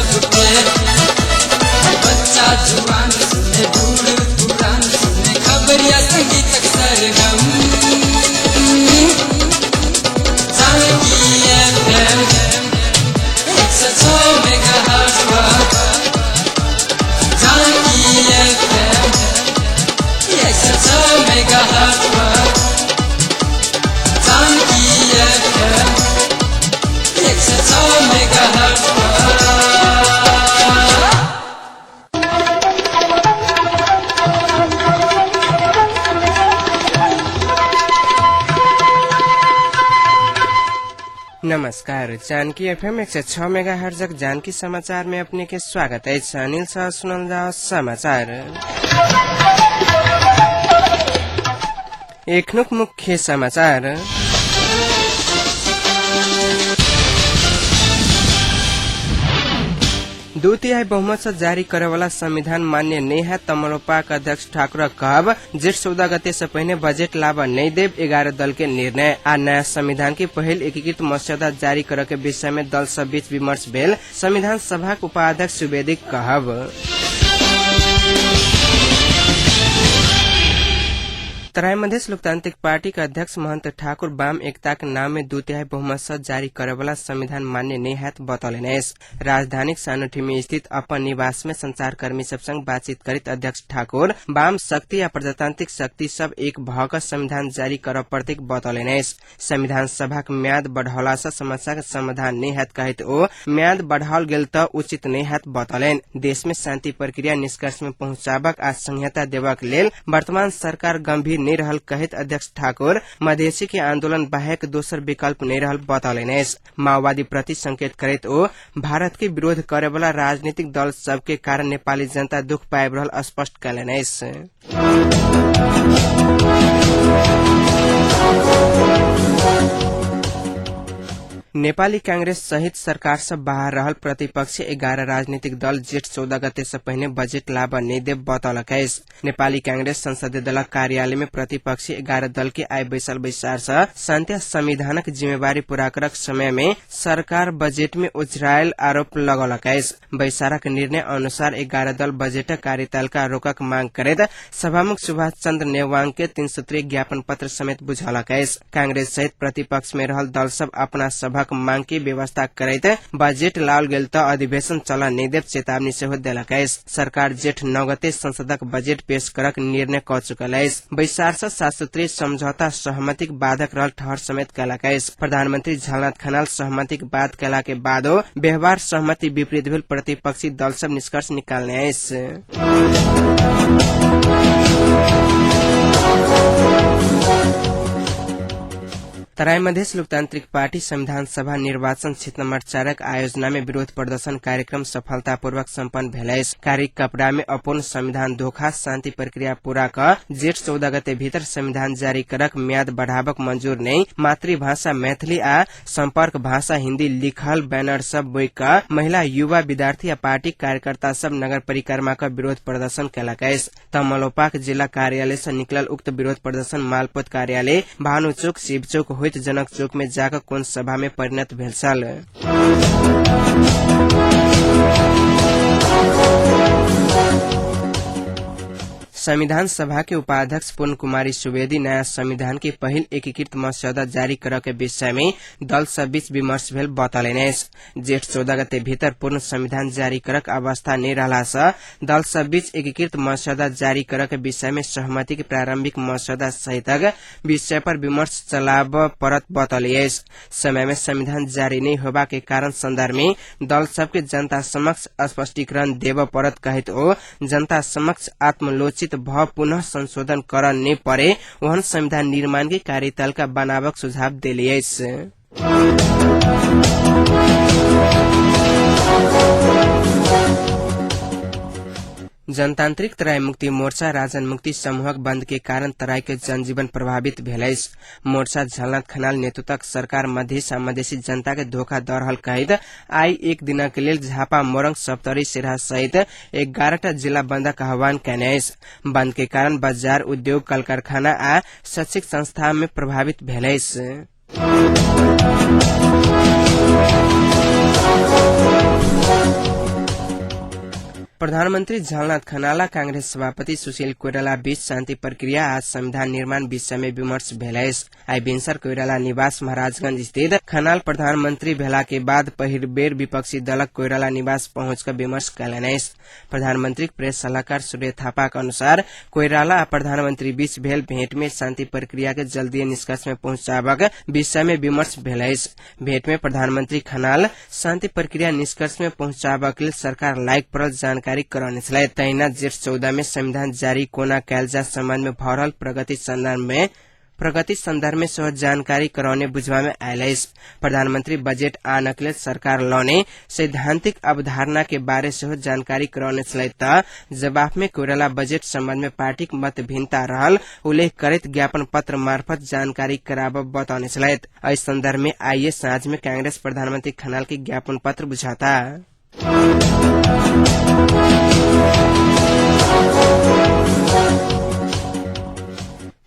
सबके। बच्चा जुआन सुने, बूढ़ पुरान सुने, खबरिया संगीतक सरगम। जानकी एफएम 106 मेगाहर्ट्ज पर, जानकी एफएम 106 मेगाहर्ट्ज पर, जानकी एफएम 106 मेगाहर्ट्ज पर। नमस्कार, जानकी एफएम 106 मेगा हर्जक जानकी समाचार में अपने के स्वागत अछि। अनिल शाह सुनल जाओ समाचार। एखनुक मुख्य समाचार। दू तिहाई बहुमत से जारी करेवाला संविधान मान्य नहीं है तमलोपाक अध्यक्ष ठाकुर कहब। जेठ 14 गते से पहिने बजट लाभ नहीं देव 11 दल के निर्णय। आ नया संविधान के पहिल एकीकृत मस्यौदा जारी करे के विषय में दल सब बीच विमर्श भेल संविधान सभा के उपाध्यक्ष सुवेदी कहब। तराई मधेश लोकतांत्रिक पार्टी के अध्यक्ष महंत ठाकुर वाम एकता के नाम में दू तिहाई बहुमत से जारी करेवाला संविधान मान्य नहीं है बतौलनि अछि। राजधानीक सानोठिमी स्थित अपन निवास में संचारकर्मी सब संग बातचीत करैत अध्यक्ष ठाकुर वाम शक्ति आ प्रजातांत्रिक शक्ति सब एक भऽ कऽ संविधान जारी करऽ पड़तैक बतौलनि अछि। संविधान सभाक म्याद बढ़ौला से समस्या के समाधान नहीं हैत कहैत ओ म्याद बढ़ाओल गेल तऽ उचित नहीं हैत बतौलनि। देश में शांति प्रक्रिया निष्कर्ष में पहुंचाबक आ संहिता देबाक लेल वर्तमान सरकार गंभीर नहीं रहल कहैत अध्यक्ष ठाकुर मधेसी के आंदोलन बाहेक दोसर विकल्प नहीं रहल बतौलनि अछि। माओवादी प्रति संकेत करैत ओ भारत के विरोध करेवाला राजनीतिक दल सबके कारण नेपाली जनता दुख पाबि रहल स्पष्ट कयलनि अछि। नेपाली कांग्रेस सहित सरकार से बाहर रहल प्रतिपक्षी 11 राजनीतिक दल जेठ 14 गते से पहिने बजट लाभ नहीं देव बतौलक अछि। नेपाली कांग्रेस संसदीय दलक कार्यालय में प्रतिपक्षी 11 दल के आइ बैसल बैसार से शान्ति संविधानक जिम्मेवारी पूरा करक समय में सरकार बजट में ओझरायल आरोप लगौलक अछि। बैसारक निर्णय अनुसार 11 दल बजटक कार्यतालिका रोकक मांग करैत सभामुख सुभाष चन्द्र नेवांग के 3 सूत्रीय ज्ञापन पत्र समेत बुझौलक अछि। कांग्रेस सहित प्रतिपक्ष में रहल दल सब अपना सभक मांग के व्यवस्था करैत बजट लाओल गेल तऽ अधिवेशन चलऽ नहि देब चेतावनी सेहो देलक अछि। सरकार जेठ 9 गते संसदक बजट पेश करक निर्णय कऽ चुकल अछि। बैसार से 7 सूत्रीय समझौता सहमतिक बाधक रहल ठहर समेत कयलक अछि। प्रधानमंत्री झलनाथ खनाल सहमतिक बात कयला के बादो व्यवहार सहमति विपरीत भेल प्रतिपक्षी दल सब निष्कर्ष निकालने अछि। तराई मधेश लोकतांत्रिक पार्टी संविधान सभा निर्वाचन क्षेत्र नंबर 4 आयोजना में विरोध प्रदर्शन कार्यक्रम सफलतापूर्वक सम्पन्न भेल अछि। कारी कपड़ा में अपूर्ण संविधान धोखा शांति प्रक्रिया पूरा क जेठ 14 गते भीतर संविधान जारी करक म्याद बढ़ाबक मंजूर नहीं, मातृभाषा मैथिली आ सम्पर्क भाषा हिन्दी लिखल बैनर सब बोइक क महिला युवा विद्यार्थी आ पार्टी कार्यकर्ता सब नगर परिक्रमा क विरोध प्रदर्शन कयलक अछि। तमलोपाक जिला कार्यालय से निकलल उक्त विरोध प्रदर्शन मालपोत कार्यालय, भानु चौक, शिव चौक होइत जनक चौक में जाकर कोन सभा में परिणत भेल छल। संविधान सभा के उपाध्यक्ष पूर्ण कुमारी सुवेदी नया संविधान के पहिल एकीकृत मस्यौदा जारी करऽ के विषय में दल सब बीच विमर्श भेल बतौलनि अछि। जेठ 14 गते भीतर पूर्ण संविधान जारी करक अवस्था नहीं रहला से दल सब बीच एकीकृत मस्यौदा जारी करऽ के विषय में सहमति के प्रारंभिक मस्यौदा सहितक विषय पर विमर्श चलाब पड़त बतौले अछि। समय में संविधान जारी नहीं होबा के कारण संदर्भ में दल सबके जनता समक्ष स्पष्टीकरण देब पड़त कहैत ओ जनता समक्ष आत्मलोचित भ पुनः संशोधन कर नहीं परे ओहन संविधान निर्माण के कार्यतालिका बनाबक सुझाव देली अछि। जनतांत्रिक तराई मुक्ति मोर्चा राजन मुक्ति समूहक बंद के कारण तराई के जनजीवन प्रभावित भेल अछि। मोर्चा झलनाथ खनाल नेतृत्वक सरकार मधेस आ मधेसी जनता के धोखा दऽ रहल कहैत आइ एक दिनक लेल झापा, मोरंग, सप्तरी, सिरहा सहित 11टा जिला बंदक आह्वान कयने अछि। बंद के कारण बाजार, उद्योग, कल कारखाना आ शैक्षिक संस्था में प्रभावित भेल अछि। प्रधानमन्त्री झलनाथ खनाल कांग्रेस सभापति सुशील कोइराला बीच शान्ति प्रक्रिया आ संविधान निर्माण विषय में विमर्श भेल अछि। आइ भिनसर कोइराला निवास महाराजगंज स्थित खनाल प्रधानमन्त्री भेला के बाद पहिल बेर विपक्षी दलक कोइराला निवास पहुंच कऽ विमर्श कयलनि अछि। प्रधानमंत्रीक प्रेस सलाहकार सूर्य थापाक अनुसार कोइराला आ प्रधानमंत्री बीच भेल भेंट में शान्ति प्रक्रिया के जल्दीए निष्कर्ष में पहुंचाबक विषय में विमर्श भेल अछि। भेंट में प्रधानमंत्री खनाल शान्ति प्रक्रिया निष्कर्ष में पहुंचाबक लेल सरकार लायक पड़ल जानकारी करौने छलथि। तहिना जेठ 14 में संविधान जारी कोना कयल जाय सम्बन्ध में भऽ रहल प्रगति संदर्भ में सेहो जानकारी करौने बुझबा में आयल अछि। प्रधानमंत्री बजट आनक लेल सरकार लौने सैद्धांतिक अवधारणा के बारे सेहो जानकारी करौने छलथि त जवाब में कोइराला बजट सम्बन्ध में पार्टीक मत भिन्नता रहल उल्लेख करैत ज्ञापन पत्र मार्फत जानकारी कराबब बतौने छलथि। एहि संदर्भ में आइए साँझ में कांग्रेस प्रधानमंत्री खनाल के ज्ञापन पत्र बुझाता।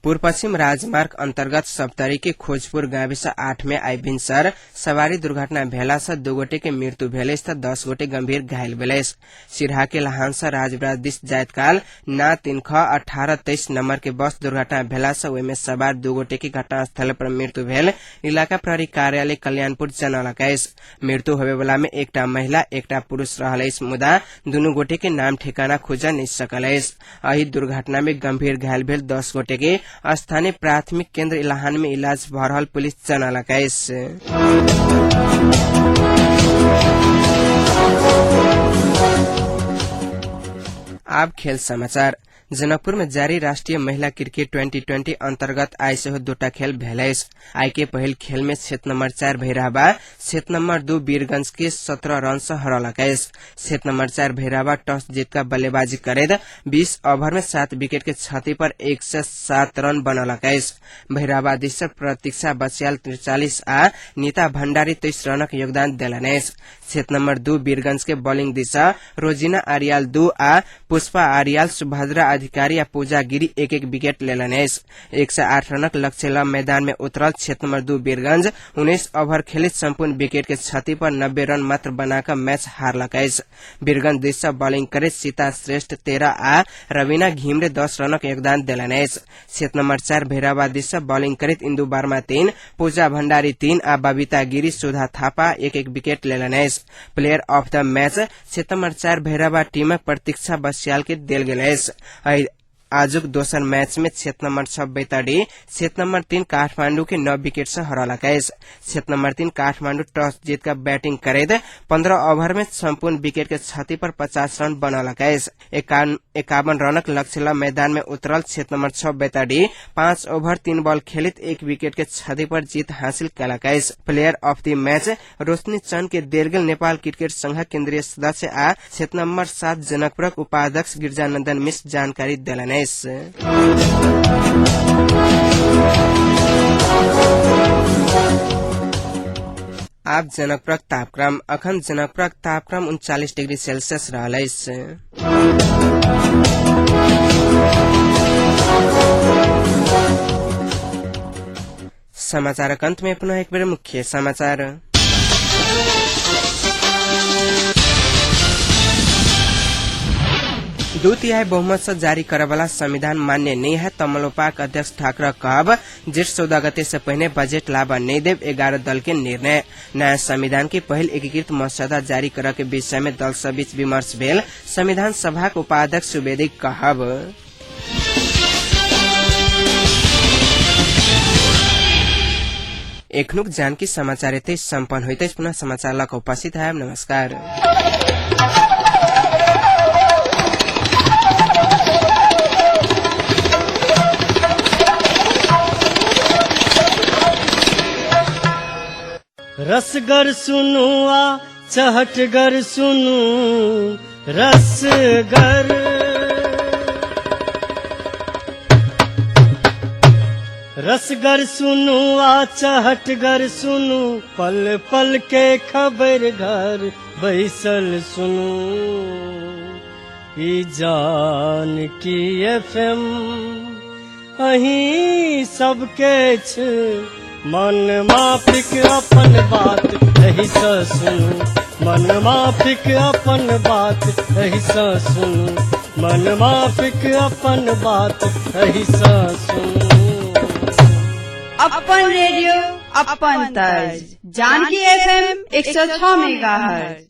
पूर्व पश्चिम राजमार्ग अंतर्गत सप्तरी के खोजपुर गाविस 8 में आइ भिनसर सवारी दुर्घटना भेला से 2 गोटे के मृत्यु भेल अछि त 10 गोटे गंभीर घायल भेल अछि। सिरहा के लहान से राजविराज दिस जाइत काल ना 3 ख 18 23 नंबर के बस दुर्घटना भेला से ओहिमे सवार 2 गोटे के घटनास्थल पर मृत्यु भेल इलाका प्रहरी कार्यालय कल्याणपुर जनौलक अछि। मृत्यु होबेवाला में एकटा महिला एकटा पुरुष रहल अछि, मुदा दुनू गोटे के नाम ठिकाना खोजऽ नहि सकल अछि। एहि दुर्घटना में गंभीर घायल भेल 10 गोटे के स्थानीय प्राथमिक केन्द्र इलाहान में इलाज भऽ रहल पुलिस जनौलक अछि। आब खेल समाचार। जनकपुर में जारी राष्ट्रीय महिला क्रिकेट 2020 अंतर्गत आइ सेहो दूटा खेल भेल अछि। आइ के पहिल खेल में क्षेत्र नंबर 4 भैरहवा क्षेत्र नंबर 2 वीरगंज के 17 रन से हरौलक अछि। क्षेत्र नंबर 4 भैरहवा टॉस जीत कऽ बल्लेबाजी करैत 20 ओवर में 7 विकेट के क्षति पर 107 रन बनौलक अछि। भैरहवा दिस से प्रतीक्षा बसियाल 43 आ नीता भंडारी 23 रनक योगदान देलनि अछि। क्षेत्र नंबर 2 वीरगंज के बॉलिंग दिस रोजीना आर्याल 2 आ पुष्पा आर्याल, सुभद्रा अधिकारी आ पूजा गिरी 1-1 विकेट लेलनि अछि। 108 रनक लक्ष्य ल मैदान में उतरल क्षेत्र नंबर 2 वीरगंज 19 ओवर खेलित संपूर्ण विकेट के क्षति पर 90 रन मात्र बनाकऽ मैच हारलक अछि। वीरगंज दिस सँ बॉलिंग करैत सीता श्रेष्ठ 13 आ रवीना घिमरे 10 रनक योगदान देलनि अछि। क्षेत्र नंबर 4 भैरहवा दिस सँ बॉलिंग करैत इंदु वर्मा 3, पूजा भंडारी 3 आ बबीता गिरी, सुधा थापा 1-1 विकेट लेलनि अछि। प्लेयर ऑफ the match क्षेत्र नंबर 4 भैरहवा टीमक प्रतीक्षा बसियाल के देल गेल अछि। आजुक दोसर मैच में क्षेत्र नंबर 6 बैतडी क्षेत्र नंबर 3 काठमांडू के 9 विकेट से हरौलक अछि। क्षेत्र नंबर 3 काठमांडू टॉस जीत कऽ बैटिंग करैत 15 ओवर में संपूर्ण विकेट के क्षति पर 50 रन बनौलक अछि। 51 रनक लक्ष्य ल मैदान में उतरल क्षेत्र नंबर 6 बैतडी 5 ओवर 3 बॉल खेलित 1 विकेट के क्षति पर जीत हासिल कयलक अछि। Player of the match Roshni Chand के देल गेल नेपाल क्रिकेट संघक केन्द्रीय सदस्य आ क्षेत्र नंबर 7 जनकपुरक उपाध्यक्ष गिरिजानंदन मिश्र जानकारी देलनि अछि। आब जनकपुरक तापक्रम। अखन जनकपुरक तापक्रम 39 डिग्री सेल्सियस रहल अछि। समाचारक अंत में पुनः एक बेर मुख्य समाचार। दू तिहाई बहुमत से जारी करवला संविधान मान्य नहीं है तमलोपाक अध्यक्ष ठाकुर कहब जेठ 14 गते से पहिने बजट लाभ नहीं देव 11 दल के निर्णय। नया संविधान के पहिल एकीकृत मसौदा जारी करऽ के विषय में दल सब बीच विमर्श भेल संविधान सभाक उपाध्यक्ष सुवेदी कहब। एखनुक जानकी समाचार एतै सम्पन्न होइत अछि। पुनः समाचार लऽ कऽ उपस्थित हैब। नमस्कार। रसगर सुनू आ चहटगर सुनू रसगर। रसगर सुनू आ चहटगर सुनू पल पल के खबर घर बैसल सुनू ई जानकी एफ.एम. अहीं सबके छ मन माफिक अपन बात एहि सँ सुनू। मन माफिक अपन बात एहिसँ सुनू, मन माफिक अपन बात एहिसँ सुनू। अपन रेडियो, अपन तर्ज, जानकी एफएम 106 मेगाहर्ट्ज।